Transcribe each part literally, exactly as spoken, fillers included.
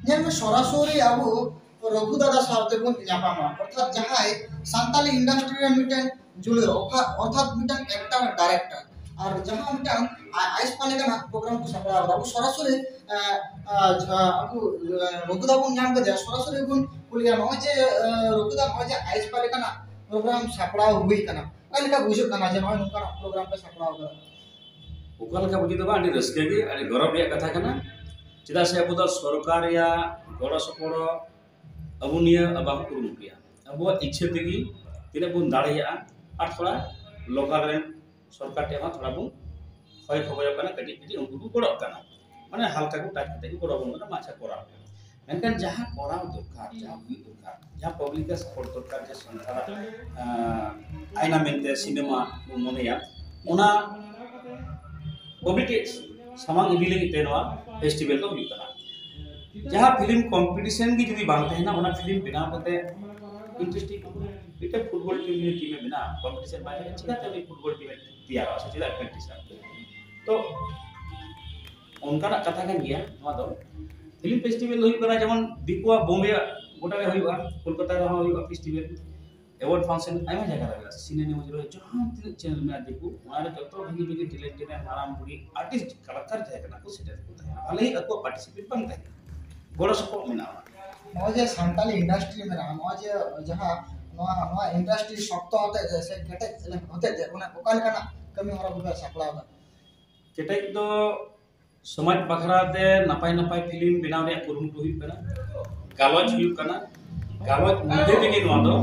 ᱧᱮᱞ ᱢᱮ, ᱥᱚᱨᱟᱥᱚᱨᱤ ᱟᱵᱚ ᱨᱚᱜᱷᱩ ᱫᱟᱫᱟ ᱥᱟᱶᱛᱮ ᱵᱚᱱ ᱧᱟᱯᱟᱢᱟ, ᱚᱨᱛᱷᱟᱛ ᱡᱟᱦᱟᱸᱭ ᱥᱟᱱᱛᱟᱞᱤ ᱤᱱᱰᱟᱥᱴᱨᱤ ᱨᱮ ᱢᱤᱫᱴᱮᱱ ᱡᱩᱲᱟᱹᱣ, ᱚᱨᱛᱷᱟᱛ ᱢᱤᱫᱴᱮᱱ ᱮᱠᱴᱟᱨ ᱰᱟᱭᱨᱮᱠᱴᱚᱨ, ᱟᱨ ᱡᱟᱦᱟᱸ ᱢᱤᱫᱴᱟᱝ ᱟ- ᱟᱭᱤᱥᱯᱟ ᱞᱮᱠᱟᱱᱟᱜ ᱯᱨᱳᱜᱨᱟᱢ ᱠᱚ ᱥᱟᱯᱲᱟᱣ ᱠᱟᱫᱟ, ᱟᱵᱚ ᱥᱚᱨᱟᱥᱚᱨᱤ ᱟᱸ, ᱟᱸ, ᱡᱟᱦᱟᱸ ᱟᱵᱚ ᱟᱸ, ᱨᱚᱜᱷᱩ ᱫᱟ ᱵᱚᱱ ᱧᱟᱢ ᱠᱮᱫᱮᱭᱟ, ᱥᱚᱨᱟᱥᱚᱨᱤ ᱵᱚᱱ ᱠᱩᱞᱤᱭᱟ, ᱱᱚᱜᱼᱚᱭ ᱡᱮ ᱟᱸ, ᱨᱚᱜᱷᱩ ᱫᱟ, ᱱᱚᱜᱼᱚᱭ ᱡᱮ ᱟᱭᱤᱥᱯᱟ ᱞᱮᱠᱟᱱᱟᱜ ᱯᱨᱳᱜᱨᱟᱢ ᱥᱟᱯᱲᱟᱣ ᱦᱩᱭ ᱠᱟᱱᱟ, ᱚᱠᱟ ᱞᱮᱠᱟ ᱵᱩᱡᱷᱟᱹᱜ ᱠᱟᱱᱟ ᱡᱮ ᱱᱚᱜᱼᱚᱭ ᱱᱚᱝᱠᱟᱱᱟᱜ ᱯᱨᱳᱜᱨᱟᱢ ᱯᱮ ᱥᱟᱯᱲᱟᱣ ᱠᱟᱫᱟ? ᱚᱠᱟ ᱞᱮᱠᱟ ᱵᱩᱡᱷᱟᱹᱜ ᱫᱚ ᱵᱟᱝ, ᱟᱹᱰᱤ ᱨᱟᱹᱥᱠᱟᱹ ᱜᱮ, ᱟᱹᱰᱤ ᱜᱚᱨᱚᱵᱽ ᱨᱮᱭᱟᱜ ᱠᱟᱛᱷᱟ ᱠᱟᱱᱟ᱾ ᱪᱮᱫᱟᱜ ᱥᱮ ᱟᱵᱚ ᱫᱚ ᱥᱚᱨᱠᱟᱨ ᱨᱮᱭᱟᱜ ᱜᱚᱲᱚ ᱥᱚᱯᱚᱦᱚᱫ ᱟᱵᱚ ᱱᱤᱭᱟᱹ ᱵᱟᱵᱚ ᱠᱩᱨᱩᱢᱩᱴᱩᱭᱟ᱾ ᱟᱵᱚᱣᱟᱜ ᱤᱪᱪᱷᱟᱹ ᱛᱮᱜᱮ ᱛᱤᱱᱟᱹᱜ ᱵᱚᱱ ᱫᱟᱲᱮᱭᱟᱜᱼᱟ, ᱟᱨ ᱛᱷᱚᱲᱟ ᱞᱳᱠᱟᱞ ᱨᱮᱱ ᱥᱚᱨᱠᱟᱨ ᱴᱷᱮᱱ ᱦᱚᱸ ᱛᱷᱚᱲᱟ ᱵᱚᱱ ᱠᱷᱚᱭ ᱠᱷᱚᱵᱚᱭᱚᱜ ᱠᱟᱱᱟ, ᱠᱟᱹᱴᱤᱡ ᱠᱟᱹᱴᱤᱡ ᱩᱱᱠᱩ ᱠᱚ ᱜᱚᱲᱚᱜ ᱠᱟᱱᱟ, ᱢᱟᱱᱮ ᱦᱟᱞᱠᱟ ᱠᱚ ᱴᱟᱪ ᱠᱟᱛᱮ ᱠᱚ ᱜᱚᱲᱚ ᱵᱚᱱ ᱠᱟᱱᱟ, ᱢᱟ ᱟᱪᱪᱷᱟ ᱠᱚᱨᱟᱣ ᱯᱮ᱾ ᱢᱮᱱᱠᱷᱟᱱ ᱡᱟᱦᱟᱸ ᱠᱚᱨᱟᱣ ᱫᱚᱨᱠᱟᱨ, ᱡᱟᱦᱟᱸ ᱦᱩᱭᱩᱜ ᱫᱚᱨᱠᱟᱨ, ᱡᱟᱦᱟᱸ ᱯᱟᱵᱽᱞᱤᱠ ᱨᱮ ᱥᱟᱯᱳᱨᱴ ᱫᱚᱨᱠᱟᱨ, ᱡᱟᱦᱟᱸ ᱥᱟᱱᱛᱟᱲᱟᱜ ᱟᱭᱱᱟ ᱢᱮᱱᱛᱮ ᱥᱤᱱᱮᱢᱟ ᱵᱚᱱ ᱢᱚᱱᱮᱭᱟ, ᱚᱱᱟ ᱠᱚᱢᱤᱴᱤ ᱥᱟᱢᱟᱝ ᱤᱫᱤ ᱞᱟᱹᱜᱤᱫ ᱛᱮ ᱱᱚᱣᱟ ᱯᱷᱮᱥᱴᱤᱵᱷᱮᱞ ᱫᱚ ᱦᱩᱭᱩᱜ ᱠᱟᱱᱟ᱾ ᱡᱟᱦᱟᱸ ᱯᱷᱤᱞᱢ ᱠᱚᱢᱯᱤᱴᱤᱥᱚᱱ ᱜᱮ ᱡᱩᱫᱤ ᱵᱟᱝ ᱛᱟᱦᱮᱱᱟ, ᱚᱱᱟ ᱯᱷᱤᱞᱢ ᱵᱮᱱᱟᱣ ᱠᱟᱛᱮ ᱤᱱᱴᱟᱨᱮᱥᱴᱤᱝ ᱢᱤᱫᱴᱮᱱ ᱯᱷᱩᱴᱵᱚᱞ ᱴᱤᱢ ᱡᱩᱫᱤ ᱴᱤᱢᱮ ᱵᱮᱱᱟᱣᱟ, ᱠᱚᱢᱯᱤᱴᱤᱥᱚᱱ ᱵᱟᱭ ᱛᱟᱦᱮᱱᱟ, ᱪᱤᱠᱟᱹᱛᱮ ᱩᱱᱤ ᱯᱷᱩᱴᱵᱚᱞ ᱴᱤᱢᱮ ᱛᱮᱭᱟᱨᱚᱜᱼᱟ ᱥᱮ ᱪᱮᱫᱟᱜ ᱯᱨᱮᱠᱴᱤᱥᱟ? ᱛᱚ ᱚᱱᱠᱟᱱᱟᱜ ᱠᱟᱛᱷᱟ ᱠᱟᱱ ᱜᱮᱭᱟ ᱱᱚᱣᱟ ᱫᱚ᱾ ᱯᱷᱤᱞᱢ ᱯᱷᱮᱥᱴᱤᱵᱷᱮᱞ ᱫᱚ ᱦᱩᱭᱩᱜ ᱠᱟᱱᱟ ᱡᱮᱢᱚᱱ ᱫᱤᱠᱩᱣᱟᱜ ᱵᱳᱢᱵᱮ ᱜᱚᱴᱟ ᱨᱮ ᱦᱩᱭᱩᱜᱼᱟ, ᱠᱳᱞᱠᱟᱛᱟ ᱨᱮᱦᱚᱸ ᱦᱩᱭᱩᱜᱼᱟ ᱯᱷᱮᱥᱴᱤᱵᱷᱮᱞ, ᱮᱣᱟᱨᱰ ᱯᱷᱟᱝᱥᱚᱱ, ᱟᱭᱢᱟ ᱡᱟᱭᱜᱟ ᱨᱮ ᱦᱩᱭᱩᱜᱼᱟ, ᱥᱤᱱᱮ ᱱᱤᱭᱩᱡᱽ ᱨᱮ, ᱡᱟᱦᱟᱸ ᱛᱤᱱᱟᱹᱜ ᱪᱮᱱᱮᱞ ᱢᱮᱱᱟᱜᱼᱟ ᱫᱤᱠᱩ, ᱚᱱᱟ ᱨᱮ ᱡᱚᱛᱚ ᱵᱷᱟᱹᱜᱤ ᱵᱷᱟᱹᱜᱤ ᱴᱮᱞᱮᱱᱴᱮᱰ ᱢᱟᱨᱟᱝ ᱵᱩᱲᱦᱤ ᱟᱨᱴᱤᱥᱴ ᱠᱟᱞᱟᱠᱟᱨ ᱡᱟᱦᱟᱸᱭ ᱠᱟᱱᱟ ᱠᱚ ᱥᱮᱴᱮᱨ ᱠᱚ ᱛᱟᱦᱮᱱᱟ, ᱵᱷᱟᱞᱮ ᱟᱠᱚᱣᱟᱜ ᱯᱟᱨᱴᱤᱥᱤᱯᱮᱴ ᱵᱟᱝ ᱛᱟᱦᱮᱱᱟ, ᱜᱚᱲᱚ ᱥᱚᱯᱚᱦᱚᱫ ᱢᱮᱱᱟᱜᱼᱟ᱾ ᱱᱚᱜᱼᱚᱭ ᱡᱮ ᱥᱟᱱᱛᱟᱞᱤ ᱤᱱᱰᱟᱥᱴᱨᱤ ᱢᱮᱱᱟᱜᱼᱟ, ᱱᱚᱜᱼᱚᱭ ᱡᱮ ᱡᱟᱦᱟᱸ ᱱᱚᱣᱟ, ᱱᱚᱣᱟ ᱤᱱᱰᱟᱥᱴᱨᱤ ᱥᱚᱠᱛᱚ ᱦᱚᱛᱮᱡ ᱛᱮ ᱥᱮ ᱠᱮᱴᱮᱡ ᱦᱚᱛᱮᱡ ᱛᱮ ᱚᱱᱟ ᱚᱠᱟ ᱞᱮᱠᱟᱱᱟᱜ ᱠᱟᱹᱢᱤ ᱦᱚᱨᱟ ᱠᱚᱯᱮ ᱥᱟᱯᱲᱟᱣ ᱮᱫᱟ? ᱠᱮᱴᱮᱡ ᱫᱚ ᱥᱚᱢᱟᱡᱽ ᱵᱟᱠᱷᱨᱟ ᱛᱮ ᱱᱟᱯᱟᱭ ᱱᱟᱯᱟᱭ ᱯᱷᱤᱞᱢ ᱵᱮᱱᱟᱣ ᱨᱮᱭᱟᱜ ᱠᱩᱨᱩᱢᱩᱴᱩ ᱦᱩᱭᱩᱜ ᱠᱟᱱᱟ, ᱜᱟᱞᱚᱪ ᱦᱩᱭᱩᱜ ᱠᱟᱱᱟ, ᱜᱟᱞᱚᱪ ᱢᱚᱫᱽᱫᱷᱮ ᱛᱮᱜᱮ ᱱᱚᱣᱟ ᱫᱚ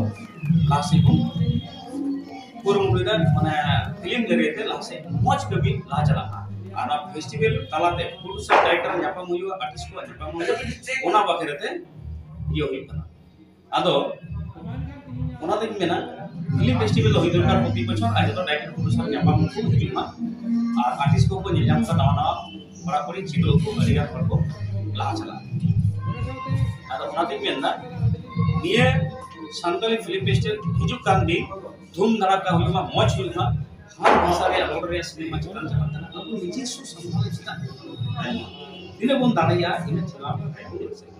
ᱞᱟᱦᱟ ᱥᱮᱫ ᱵᱚᱱ ᱠᱩᱨᱩᱢᱩᱴᱩᱭᱮᱫᱟ, ᱢᱟᱱᱮ ᱯᱷᱤᱞᱢ ᱡᱟᱹᱨᱤᱭᱟᱹ ᱛᱮ ᱞᱟᱦᱟ ᱥᱮᱫ ᱢᱚᱡᱽ ᱠᱟᱹᱢᱤ ᱞᱟᱦᱟ ᱪᱟᱞᱟᱜᱼᱟ᱾ ᱟᱨ ᱱᱚᱣᱟ ᱯᱷᱮᱥᱴᱤᱵᱷᱮᱞ ᱛᱟᱞᱟᱛᱮ ᱯᱨᱚᱰᱩᱥᱟᱨ ᱰᱟᱭᱨᱮᱠᱴᱚᱨ ᱧᱟᱯᱟᱢ ᱦᱩᱭᱩᱜᱼᱟ, ᱟᱨᱴᱤᱥᱴ ᱠᱚᱣᱟᱜ ᱧᱟᱯᱟᱢ ᱦᱩᱭᱩᱜᱼᱟ, ᱚᱱᱟ ᱵᱟᱠᱷᱨᱟ ᱛᱮ ᱤᱭᱟᱹ ᱦᱩᱭᱩᱜ ᱠᱟᱱᱟ᱾ ᱟᱫᱚ ᱚᱱᱟᱛᱤᱧ ᱢᱮᱱᱟ, ᱯᱷᱤᱞᱢ ᱯᱷᱮᱥᱴᱤᱵᱷᱮᱞ ᱫᱚ ᱦᱩᱭ ᱫᱚᱨᱠᱟᱨ ᱯᱨᱚᱛᱤ ᱵᱚᱪᱷᱚᱨ, ᱟᱨ ᱡᱚᱛᱚ ᱰᱟᱭᱨᱮᱠᱴᱚᱨ ᱯᱨᱚᱰᱩᱥᱟᱨ ᱧᱟᱯᱟᱢ ᱠᱚ ᱦᱤᱡᱩᱜ ᱢᱟ, ᱟᱨ ᱟᱨᱴᱤᱥᱴ ᱠᱚᱠᱚ ᱧᱮᱞ ᱧᱟᱢ ᱠᱚᱣᱟ, ᱱᱟᱣᱟ ᱱᱟᱣᱟ ᱠᱚᱲᱟ ᱠᱩᱲᱤ ᱪᱮᱫᱚᱜ ᱟᱠᱚ, ᱟᱹᱰᱤ ᱜᱟᱱ ᱦᱚᱲ ᱠᱚ ᱞᱟᱦᱟ ᱪᱟᱞᱟᱜᱼᱟ᱾ ᱟᱫᱚ ᱚᱱᱟᱛᱤᱧ ᱢᱮᱱᱫᱟ, ᱱᱤᱭᱟᱹ ᱥᱟᱱᱛᱟᱞᱤ ᱯᱷᱤᱞᱢ ᱯᱷᱮᱥᱴᱤᱵᱷᱮᱞ ᱦᱤᱡᱩᱜ ᱠᱟᱱ ᱫᱤᱱ ᱫᱷᱩᱢ ᱫᱷᱟᱲᱟᱠᱟ ᱦᱩᱭᱩᱜ ᱢᱟ, ᱢᱚᱡᱽ ᱦᱩᱭᱩᱜ ᱢᱟ, ᱦᱟᱨ ᱵᱷᱟᱥᱟ ᱨᱮᱭᱟᱜ, ᱨᱚᱲ ᱨᱮᱭᱟᱜ ᱥᱤᱱᱮᱢᱟ ᱪᱮᱛᱟᱱ ᱪᱟᱞᱟᱜ ᱠᱟᱱᱟ, ᱟᱵᱚ ᱱᱤᱡᱮᱥᱥᱚ ᱥᱟᱱᱛᱟᱲᱤ ᱪᱮᱫᱟᱜ ᱵᱟᱝ? ᱛᱤᱱᱟᱹᱜ ᱵᱚᱱ ᱫᱟᱲᱮᱭᱟᱜᱼᱟ, ᱤᱱᱟᱹᱜ ᱪᱟᱞᱟᱣ ᱵᱚᱱ ᱠᱩᱨᱩᱢᱩᱴᱩᱭᱟ᱾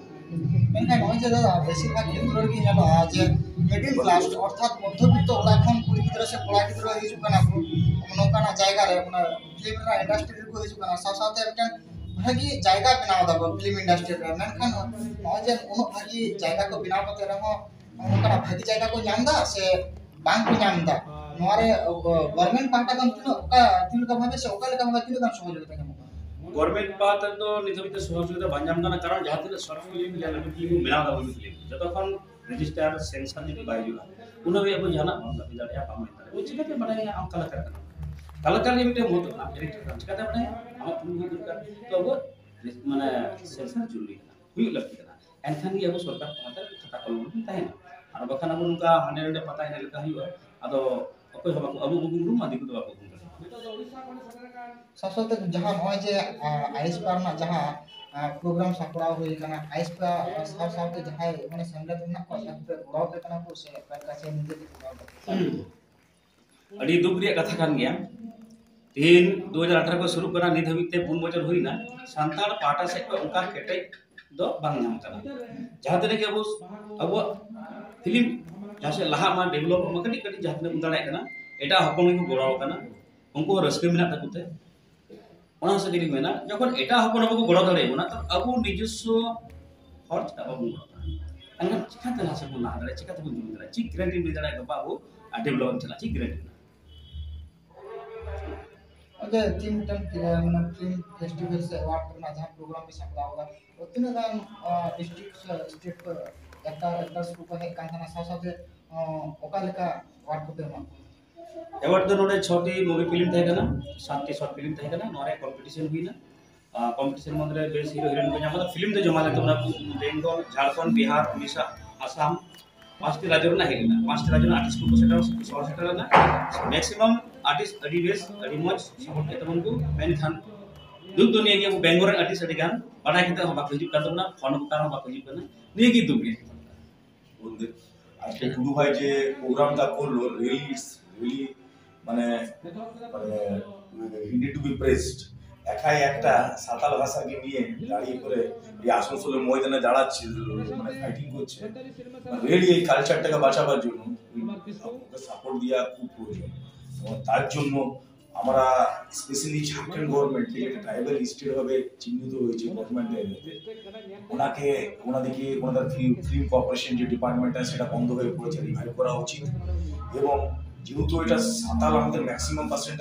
ᱢᱮᱱᱠᱷᱟᱱ ᱱᱚᱜᱼᱚᱭ ᱡᱮ ᱫᱟᱫᱟ, ᱵᱮᱥᱤᱨ ᱵᱷᱟᱜᱽ ᱠᱷᱮᱛᱨᱚ ᱨᱮᱜᱮ ᱧᱮᱞᱚᱜᱼᱟ ᱡᱮ ᱢᱤᱰᱤᱞ ᱠᱞᱟᱥ, ᱚᱨᱛᱷᱟᱛ ᱢᱚᱫᱽᱫᱷᱚᱵᱤᱛᱛᱚ ᱚᱲᱟᱜ ᱠᱷᱚᱱ ᱠᱩᱲᱤ ᱜᱤᱫᱽᱨᱟᱹ ᱥᱮ ᱠᱚᱲᱟ ᱜᱤᱫᱽᱨᱟᱹ ᱦᱤᱡᱩᱜ ᱠᱟᱱᱟ ᱠᱚ ᱱᱚᱝᱠᱟᱱᱟᱜ ᱡᱟᱭᱜᱟ ᱨᱮ, ᱚᱱᱟ ᱯᱷᱤᱞᱢ ᱨᱮᱱᱟᱜ ᱤᱱᱰᱟᱥᱴᱨᱤ ᱨᱮᱠᱚ ᱦᱤᱡᱩᱜ ᱠᱟᱱᱟ, ᱥᱟᱶ ᱥᱟᱶᱛᱮ ᱢᱤᱫᱴᱟᱝ ᱵᱷᱟᱹᱜᱤ ᱡᱟᱭᱜᱟ ᱵᱮᱱᱟᱣ ᱫᱟᱠᱚ ᱯᱷᱤᱞᱢ ᱤᱱᱰᱟᱥᱴᱨᱤ ᱨᱮ᱾ ᱢᱮᱱᱠᱷᱟᱱ ᱱᱚᱜᱼᱚᱭ ᱡᱮ ᱩᱱᱟᱹᱜ ᱵᱷᱟᱹᱜᱤ ᱡᱟᱭᱜᱟ ᱠᱚ ᱵᱮᱱᱟᱣ ᱠᱟᱛᱮ ᱨᱮᱦᱚᱸ ᱱᱚᱝᱠᱟᱱᱟᱜ ᱵᱷᱟᱹᱜᱤ ᱡᱟᱭᱜᱟ ᱠᱚ ᱧᱟᱢ ᱮᱫᱟ ᱥᱮ ᱵᱟᱝ ᱠᱚ ᱧᱟᱢ ᱮᱫᱟ? ᱱᱚᱣᱟ ᱨᱮ ᱜᱚᱵᱷᱚᱨᱱᱢᱮᱱᱴ ᱯᱟᱦᱴᱟ ᱠᱷᱚᱱ ᱛᱤᱱᱟᱹᱜ, ᱚᱠᱟ, ᱛᱤᱱᱟᱹᱜ ᱞᱮᱠᱟ ᱵᱷᱟᱵᱮ ᱥᱮ ᱚᱠᱟ ᱞᱮᱠᱟ ᱵᱷᱟᱵᱮ ᱛᱤᱱᱟᱹᱜ ᱜᱟᱱ ᱥᱚᱦᱚᱡᱳᱜᱤᱛᱟ ᱧᱟᱢᱚᱜ ᱠᱟᱱᱟ? ᱜᱚᱵᱷᱚᱨᱱᱢᱮᱱᱴ ᱯᱟᱦᱴᱟ ᱫᱚ ᱱᱤᱛ ᱦᱟᱹᱵᱤᱡ ᱛᱮ ᱥᱚᱦᱚᱡᱳᱜᱤᱛᱟ ᱵᱟᱝ ᱧᱟᱢ ᱠᱟᱱᱟ, ᱠᱟᱨᱚᱱ ᱡᱟᱦᱟᱸ ᱛᱤᱱᱟᱹᱜ ᱥᱚᱨᱴ ᱯᱷᱤᱞᱢ ᱡᱟᱦᱟᱸ ᱞᱟᱹᱴᱩ ᱯᱷᱤᱞᱢ ᱵᱚᱱ ᱵᱮᱱᱟᱣ ᱮᱫᱟ, ᱢᱩᱵᱷᱤ ᱯᱷᱤᱞᱢ, ᱡᱚᱛᱚᱠᱷᱚᱱ ᱨᱮᱡᱤᱥᱴᱟᱨ ᱥᱮᱱᱥᱟᱨ ᱡᱩᱫᱤ ᱵᱟᱭ ᱦᱩᱭᱩᱜᱼᱟ, ᱩᱱ ᱦᱟᱹᱵᱤᱡ ᱟᱵᱚ ᱡᱟᱦᱟᱱᱟᱜ ᱵᱟᱵᱚᱱ ᱠᱟᱹᱢᱤ ᱫᱟᱲᱮᱭᱟᱜᱼᱟ, ᱵᱟᱵᱚᱱ ᱮᱱᱮᱡ ᱫᱟᱲᱮᱭᱟᱜᱼᱟ᱾ ᱩᱱ ᱪᱤᱠᱟᱹᱛᱮ ᱵᱟᱰᱟᱭᱟ ᱟᱢ ᱠᱟᱞᱟᱠᱟᱨ ᱠᱟᱱᱟᱢ? ᱠᱟᱞᱟᱠᱟᱨ ᱜᱮ ᱢᱤᱫᱴᱮᱱ ᱢᱚᱦᱚᱛ ᱠᱟᱱᱟ, ᱰᱟᱭᱨᱮᱠᱴᱚᱨ ᱠᱟᱱᱟᱢ, ᱪᱤᱠᱟᱹᱛᱮ ᱵᱟᱰᱟᱭᱟ? ᱟᱢᱟᱜ ᱯᱷᱤᱞᱢ ᱦᱩᱭ ᱫᱚᱨᱠᱟᱨ᱾ ᱛᱚ ᱟᱵᱚ ᱢᱟᱱᱮ ᱥᱮᱱᱥᱟᱨ ᱡᱚᱨᱩᱨᱤ ᱠᱟᱱᱟ, ᱦᱩᱭᱩᱜ ᱞᱟᱹᱠᱛᱤ ᱠᱟᱱᱟ᱾ ᱮᱱᱠᱷᱟᱱ ᱜᱮ ᱟᱵᱚ ᱥᱚᱨᱠᱟᱨ ᱯᱟᱦᱴᱟ ᱨᱮ ᱠᱷᱟᱛᱟ ᱠᱚᱞᱚᱢ ᱨᱮᱵᱚᱱ ᱛᱟᱦᱮᱱᱟ᱾ ᱟᱨ ᱵᱟᱠᱷᱟᱱ ᱟᱵᱚ ᱱᱚᱝᱠᱟ ᱦᱟᱸᱰᱮ ᱱᱟᱰᱮ ᱯᱟᱛᱟ ᱮᱱᱮᱡ ᱞᱮᱠᱟ ᱦᱩᱭᱩᱜᱼᱟ, ᱟᱫᱚ ᱚᱠᱚᱭ ᱦᱚᱸ ᱵᱟᱠᱚ, ᱟᱵᱚ ᱵᱟᱵᱚᱱ ᱩᱨᱩᱢᱟ, ᱫᱤᱠᱩ ᱫᱚ ᱵᱟᱠᱚ ᱩᱨᱩᱢ ᱫᱟᱲᱮᱭᱟᱜᱼᱟ᱾ ᱥᱟᱶ ᱥᱟᱶᱛᱮ ᱡᱟᱦᱟᱸ ᱱᱚᱜᱼᱚᱭ ᱡᱮ, ᱟ, ᱟᱭᱤᱥᱯᱟ ᱨᱮᱱᱟᱜ ᱡᱟᱦᱟᱸ, ᱟ, ᱯᱨᱳᱜᱨᱟᱢ ᱥᱟᱯᱲᱟᱣ ᱦᱩᱭ ᱠᱟᱱᱟ, ᱟᱭᱤᱥᱯᱟ ᱥᱟᱶ ᱥᱟᱶᱛᱮ ᱡᱟᱦᱟᱸᱭ ᱢᱟᱱᱮ ᱥᱮᱢᱞᱮᱫ ᱢᱮᱱᱟᱜ ᱠᱚᱣᱟ, ᱡᱟᱦᱟᱸ ᱯᱮ ᱜᱚᱲᱚ ᱟᱯᱮ ᱠᱟᱱᱟ ᱠᱚ ᱥᱮ ᱚᱠᱟ ᱞᱮᱠᱟ ᱥᱮ ᱱᱤᱡᱮ ᱛᱮ ᱠᱚᱨᱟᱣ ᱫᱟᱯᱮ? ᱟᱹᱰᱤ ᱫᱩᱠ ᱨᱮᱭᱟᱜ ᱠᱟᱛᱷᱟ ᱠᱟᱱ ᱜᱮᱭᱟ᱾ ᱛᱤᱦᱤᱧ ᱫᱩ ᱦᱟᱡᱟᱨ ᱟᱴᱷᱟᱨᱚ ᱠᱷᱚᱱ ᱥᱩᱨᱩᱜ ᱠᱟᱱᱟ, ᱱᱤᱛ ᱦᱟᱹᱵᱤᱡ ᱛᱮ ᱯᱩᱱ ᱵᱚᱪᱷᱚᱨ ᱦᱩᱭᱱᱟ, ᱥᱟᱱᱛᱟᱲ ᱯᱟᱦᱴᱟ ᱥᱮᱫ ᱠᱷᱚᱱ ᱚᱱᱠᱟ ᱠᱮᱴᱮᱡ ᱫᱚ ᱵᱟᱝ ᱧᱟᱢ ᱠᱟᱱᱟ᱾ ᱡᱟᱦᱟᱸ ᱛᱤᱱᱟᱹᱜ ᱜᱮ ᱟᱵᱚ, ᱟᱵᱚᱣᱟᱜ ᱯᱷᱤᱞᱢ ᱡᱟᱦᱟᱸ ᱥᱮᱫ ᱞᱟᱦᱟᱜ ᱢᱟ, ᱰᱮᱵᱷᱞᱚᱯᱚᱜ ᱢᱟ, ᱠᱟᱹᱴᱤᱡ ᱠᱟᱹᱴᱤᱡ ᱡᱟᱦᱟᱸ ᱛᱤᱱᱟᱹᱜ ᱵᱚᱱ ᱫᱟᱲᱮᱭᱟᱜ ᱠᱟᱱᱟ, ᱮᱴᱟᱜ ᱦᱚᱯᱚᱱ ᱜᱮᱠᱚ ᱜᱚᱲᱚ ᱟᱠᱟᱱᱟ, ᱩᱱᱠᱩ ᱦᱚᱸ ᱨᱟᱹᱥᱠᱟᱹ ᱢᱮᱱᱟᱜ ᱛᱟᱠᱚ ᱛᱮ᱾ ᱚᱱᱟ ᱦᱤᱥᱟᱹᱵ ᱛᱮᱞᱤᱧ ᱢᱮᱱᱟ, ᱡᱚᱠᱷᱚᱱ ᱮᱴᱟᱜ ᱦᱚᱯᱚᱱ ᱟᱵᱚ ᱠᱚ ᱜᱚᱲᱚ ᱫᱟᱲᱮᱭᱟᱵᱚᱱᱟ, ᱛᱚ ᱟᱵᱚ ᱱᱤᱡᱚᱥᱥᱚ ᱦᱚᱲ ᱪᱮᱫᱟᱜ ᱵᱟᱵᱚᱱ ᱜᱚᱲᱚ ᱫᱟᱲᱮᱭᱟᱜᱼᱟ? ᱮᱱᱠᱷᱟᱱ ᱪᱤᱠᱟᱹᱛᱮ ᱞᱟᱦᱟ ᱥᱮᱫ ᱵᱚᱱ ᱞᱟᱦᱟ ᱫᱟᱲᱮᱭᱟᱜᱼᱟ? ᱪᱤᱠᱟᱹ ᱛᱮᱵᱚᱱ ᱡᱩᱢᱤᱫ ᱫᱟᱲᱮᱭᱟᱜᱼᱟ? ᱪᱮᱫ ᱜᱮᱨᱮᱱᱴᱤ ᱞᱟᱹᱭ ᱫᱟᱲᱮᱭᱟᱜᱼᱟ ᱜᱟᱯᱟ ᱟᱵᱚ ᱰᱮᱵᱷᱞᱚᱯ ᱵᱚᱱ ᱪᱟᱞᱟᱜᱼᱟ? ᱪᱮᱫ ᱜᱮᱨᱮᱱᱴᱤ ᱢᱮᱱᱟᱜᱼᱟ? ᱟᱪᱪᱷᱟ, ᱛᱤᱱ ᱢᱤᱫᱴᱟᱝ, ᱮ, ᱢᱟᱱᱮ ᱯᱷᱤᱞᱢ ᱯᱷᱮᱥᱴᱤᱵᱷᱟᱞ ᱥᱮ ᱮᱣᱟᱨᱰ ᱠᱚᱨᱮᱱᱟᱜ ᱡᱟᱦᱟᱸ ᱯᱨᱳᱜᱨᱟᱢ ᱯᱮ ᱥᱟᱯᱲᱟᱣ ᱠᱟᱫᱟ, ᱛᱚ ᱛᱤᱱᱟᱹᱜ ᱜᱟᱱ, ᱟ, ᱰᱤᱥᱴᱨᱤᱠᱴ ᱥᱮ ᱥᱴᱮᱴ ᱠᱚ ᱮᱠᱴᱟᱨ, ᱮᱠᱴᱟᱨᱥ ᱠᱚᱠᱚ ᱦᱮᱡ ᱠᱟᱱ ᱛᱟᱦᱮᱱᱟ, ᱥᱟᱶ ᱥᱟᱶᱛᱮ, ᱚ, ᱚᱠᱟ ᱞᱮᱠᱟ ᱮᱣᱟᱨᱰ ᱠᱚᱯᱮ ᱮᱢᱟ ᱠᱚᱣᱟ? ᱮᱣᱟᱨᱰ ᱫᱚ ᱱᱚᱰᱮ ᱪᱷᱚᱴᱤ ᱢᱩᱵᱷᱤ ᱯᱷᱤᱞᱢ ᱛᱟᱦᱮᱸ ᱠᱟᱱᱟ, ᱥᱟᱛᱴᱤ ᱥᱚᱨᱴ ᱯᱷᱤᱞᱢ ᱛᱟᱦᱮᱸ ᱠᱟᱱᱟ, ᱱᱚᱣᱟ ᱨᱮ ᱠᱚᱢᱯᱤᱴᱤᱥᱚᱱ ᱦᱩᱭᱱᱟ᱾ ᱠᱚᱢᱯᱤᱴᱤᱥᱚᱱ ᱢᱚᱫᱽᱫᱷᱮ ᱨᱮ ᱵᱮᱥ ᱦᱤᱨᱳ ᱦᱤᱨᱳᱭᱤᱱ ᱠᱚ ᱧᱟᱢ ᱠᱟᱫᱟ᱾ ᱯᱷᱤᱞᱢ ᱫᱚ ᱡᱚᱢᱟ ᱞᱮᱱ ᱛᱟᱵᱚᱱᱟ ᱵᱮᱝᱜᱚᱞ, ᱡᱷᱟᱲᱠᱷᱚᱸᱰ, ᱵᱤᱦᱟᱨ, ᱩᱲᱤᱥᱥᱟ, ᱟᱥᱟᱢ, ᱯᱟᱸᱪᱴᱤ ᱨᱟᱡᱽᱡᱚ ᱨᱮᱱᱟᱜ ᱦᱮᱡ ᱞᱮᱱᱟ᱾ ᱯᱟᱸᱪᱴᱤ ᱨᱟᱡᱽᱡᱚ ᱨᱮᱱᱟᱜ ᱟᱨᱴᱤᱥᱴ ᱠᱚᱠᱚ ᱥᱮᱴᱮᱨ, ᱥᱚᱦᱚᱨ ᱥᱮᱴᱮᱨ ᱞᱮᱱᱟ᱾ ᱢᱮᱠᱥᱤᱢᱟᱢ ᱟᱨᱴᱤᱥᱴ ᱟᱹᱰᱤ ᱵᱮᱥ, ᱟᱹᱰᱤ ᱢᱚᱡᱽ ᱥᱟᱯᱳᱨᱴ ᱠᱮᱫ ᱛᱟᱵᱚᱱ ᱠᱚ, ᱢᱮᱱᱠᱷᱟᱱ ᱫᱩᱠ ᱫᱚ ᱱᱤᱭᱟᱹ ᱜᱮ, ᱟᱵᱚ ᱵᱮᱝᱜᱚᱞ ᱨᱮᱱ ᱟᱨᱴᱤᱥᱴ ᱟᱹᱰᱤ ᱜᱟᱱ ᱵᱟᱰᱟᱭ ᱠᱟᱛᱮ ᱦᱚᱸ ᱵᱟᱠᱚ ᱦᱤᱡᱩᱜ ᱠᱟᱱ ᱛᱟᱵᱚᱱᱟ, ᱯᱷᱳᱱ ᱠᱚ ᱠᱟᱨᱚᱱ ᱵᱟᱠᱚ ᱦᱤᱡᱩᱜ ᱠᱟᱱᱟ᱾ ᱱᱤᱭᱟᱹ ᱜᱮ ᱫᱩᱠ ᱨᱮᱭᱟᱜ ᱠᱟᱛᱷᱟ᱾ বলতে আজকে টুডু ভাই যে প্রোগ্রামটা করলো, really, it's really মানে, মানে, he need to be praised. একাই একটা সাঁওতাল ভাষাকে নিয়ে দাঁড়িয়ে করে এই আসানসোলের ময়দানে দাঁড়াচ্ছে, মানে ফাইটিং করছে, রিয়েলি এই কালচারটাকে বাঁচাবার জন্য ওকে সাপোর্ট দেওয়া খুব প্রয়োজন। এবং তার জন্য আমরা স্পেশালি ঝাড়খণ্ড গভর্নমেন্ট থেকে একটা ট্রাইবাল স্টেট ভাবে চিহ্নিত হয়েছে গভর্নমেন্টের মধ্যে, ওনাকে ওনাদেরকে ওনাদের ফিল্ম কর্পোরেশন যে ডিপার্টমেন্ট আছে সেটা বন্ধ হয়ে পড়েছে, রিভাইভ করা উচিত। এবং যেহেতু এটা সাঁওতাল আমাদের ম্যাক্সিমাম পার্সেন্ট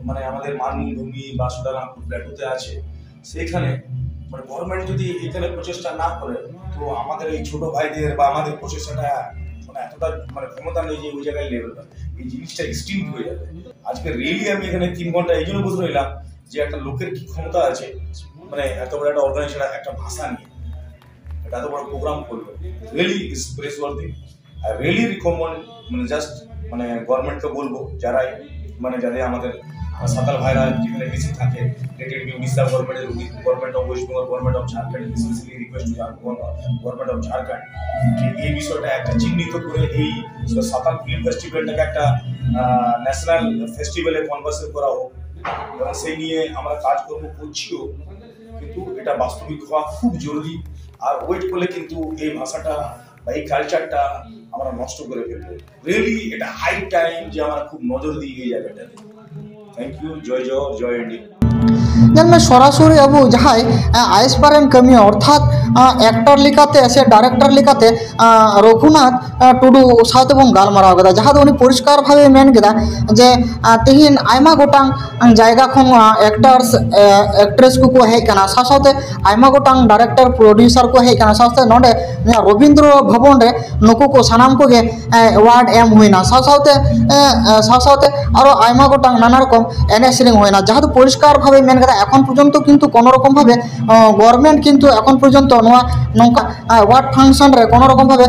মানে আমাদের মানভূমি বা সুদারামপুর প্ল্যাটুতে আছে, সেখানে মানে গভর্নমেন্ট যদি এখানে প্রচেষ্টা না করে, তো আমাদের এই ছোট ভাইদের বা আমাদের প্রচেষ্টাটা মানে এতটা মানে ক্ষমতা নেই যে ওই জায়গায় লেভেল পায়, এই জিনিসটা এক্সটিংক্ট হয়ে যাবে। আজকে রিয়েলি আমি এখানে তিন ঘন্টা এই জন্য বসে রইলাম যে একটা লোকের কি ক্ষমতা আছে, মানে এত বড় একটা অর্গানাইজেশন একটা ভাষা নিয়ে এটা এত বড় প্রোগ্রাম করলো, রিয়েলি ইজ প্রেজ ওয়ার্দি। আর রিয়েলি রিকমেন্ড, মানে জাস্ট মানে গভর্নমেন্টকে বলবো, যারাই মানে যাদের আমাদের সাঁওতাল ভাইরা যেখানে বেশি থাকে, রিলেটেড উড়িষ্যা গভর্নমেন্টের, government of West Bengal, government of Jharkhand, specially request to government of Jharkhand, যে এই বিষয়টা একটা চিহ্নিত করে এই সাঁওতাল ফিল্ম ফেস্টিভ্যালটাকে একটা ন্যাশনাল ফেস্টিভ্যালে কনভার্সন করা হোক, এবং সেই নিয়ে আমরা কাজকর্ম করছিও, কিন্তু এটা বাস্তবিক হওয়া খুব জরুরি। আর ওয়েট করলে কিন্তু এই ভাষাটা বা এই কালচারটা আমরা নষ্ট করে ফেলবো। রিয়েলি এটা হাই টাইম যে আমরা খুব নজর দিই এই জায়গাটাতে। Thank you. জয় জোহর, জয় ইন্ডিয়া। ᱧᱮᱞ ᱢᱮ, ᱥᱚᱨᱟᱥᱚᱨᱤ ᱟᱵᱚ ᱡᱟᱦᱟᱸᱭ ᱟᱭᱮᱥᱯᱟᱭᱟᱨᱤᱝ ᱠᱟᱹᱢᱤᱭᱟᱹ, ᱚᱨᱛᱷᱟᱛ ᱮᱠᱴᱚᱨ ᱞᱮᱠᱟᱛᱮ ᱥᱮ ᱰᱟᱭᱨᱮᱠᱴᱚᱨ ᱞᱮᱠᱟᱛᱮ ᱨᱚᱜᱷᱩᱱᱟᱛᱷ ᱴᱩᱰᱩ ᱥᱟᱶᱛᱮ ᱵᱚᱱ ᱜᱟᱞᱢᱟᱨᱟᱣ ᱠᱮᱫᱟ, ᱡᱟᱦᱟᱸ ᱫᱚ ᱩᱱᱤ ᱯᱚᱨᱤᱥᱠᱟᱨ ᱵᱷᱟᱵᱮ ᱢᱮᱱ ᱠᱮᱫᱟ ᱡᱮ ᱛᱮᱦᱮᱧ ᱟᱭᱢᱟ ᱜᱚᱴᱟᱝ ᱡᱟᱭᱜᱟ ᱠᱷᱚᱱ ᱮᱠᱴᱟᱨᱥ ᱮᱠᱴᱨᱮᱥ ᱠᱚᱠᱚ ᱦᱮᱡ ᱠᱟᱱᱟ, ᱥᱟᱶ ᱥᱟᱶᱛᱮ ᱟᱭᱢᱟ ᱜᱚᱴᱟᱝ ᱰᱟᱭᱨᱮᱠᱴᱚᱨ ᱯᱨᱚᱰᱭᱩᱥᱟᱨ ᱠᱚ ᱦᱮᱡ ᱠᱟᱱᱟ, ᱥᱟᱶ ᱥᱟᱶᱛᱮ ᱱᱚᱰᱮ ᱱᱚᱣᱟ ᱨᱚᱵᱤᱱᱫᱨᱚ ᱵᱷᱚᱵᱚᱱ ᱨᱮ ᱱᱩᱠᱩ ᱠᱚ ᱥᱟᱱᱟᱢ ᱠᱚᱜᱮ ᱮᱣᱟᱨᱰ ᱮᱢ ᱦᱩᱭᱱᱟ, ᱥᱟᱶ ᱥᱟᱶᱛᱮ ᱮ, ᱮ, ᱥᱟᱶ ᱥᱟᱶᱛᱮ ᱟᱨᱚ ᱟᱭᱢᱟ ᱜᱚᱴᱟᱝ ᱱᱟᱱᱟ ᱨᱚᱠᱚᱢ ᱮᱱᱮᱡ ᱥᱮᱨᱮᱧ ᱦᱩᱭᱱᱟ, ᱡᱟᱦᱟᱸ ᱫᱚ ᱯᱚᱨᱤᱥᱠᱟᱨ ᱵᱷᱟᱵᱮ ᱢᱮᱱ ᱠᱟᱫᱟ, ᱮᱠᱷᱚᱱ ᱯᱚᱨᱡᱚᱱᱛᱚ ᱠᱤᱱᱛᱩ ᱠᱳᱱᱳ ᱨᱚᱠᱚᱢ ᱵᱷᱟᱵᱮ ᱜᱚᱵᱷᱚᱨᱱᱢᱮᱱᱴ ᱠᱤᱱᱛᱩ ᱮᱠᱷᱚᱱ ᱯᱚᱨᱡᱚᱱᱛᱚ ᱱᱚᱣᱟ ᱱᱚᱝᱠᱟ ᱮᱣᱟᱨᱰ ᱯᱷᱟᱝᱥᱚᱱ ᱨᱮ ᱠᱳᱱᱳ ᱨᱚᱠᱚᱢ ᱵᱷᱟᱵᱮ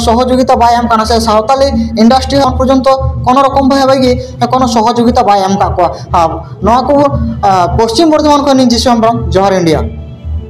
ᱥᱚᱦᱚᱡᱳᱜᱤᱛᱟ ᱵᱟᱭ ᱮᱢ ᱠᱟᱱᱟ, ᱥᱮ ᱥᱟᱶᱛᱟᱞᱤ ᱤᱱᱰᱟᱥᱴᱨᱤ ᱮᱠᱷᱚᱱ ᱯᱚᱨᱡᱚᱱᱛᱚ ᱠᱳᱱᱳ ᱨᱚᱠᱚᱢ ᱵᱷᱟᱵᱮ ᱜᱮ ᱠᱳᱱᱳ ᱥᱚᱦᱚᱡᱳᱜᱤᱛᱟ ᱵᱟᱭ ᱮᱢ ᱠᱟᱜ ᱠᱚᱣᱟ᱾ ᱟᱨ ᱱᱚᱣᱟ ᱠᱚ ᱯᱚᱥᱪᱤᱢ ᱵᱚᱨᱫᱷᱚᱢᱟᱱ ᱠᱷᱚᱱ ᱤᱧ ᱡᱤᱥᱩ ᱦᱮᱢᱵᱨᱚᱢ, ᱡᱚᱦᱟᱨ ᱤᱱᱰᱤᱭᱟ᱾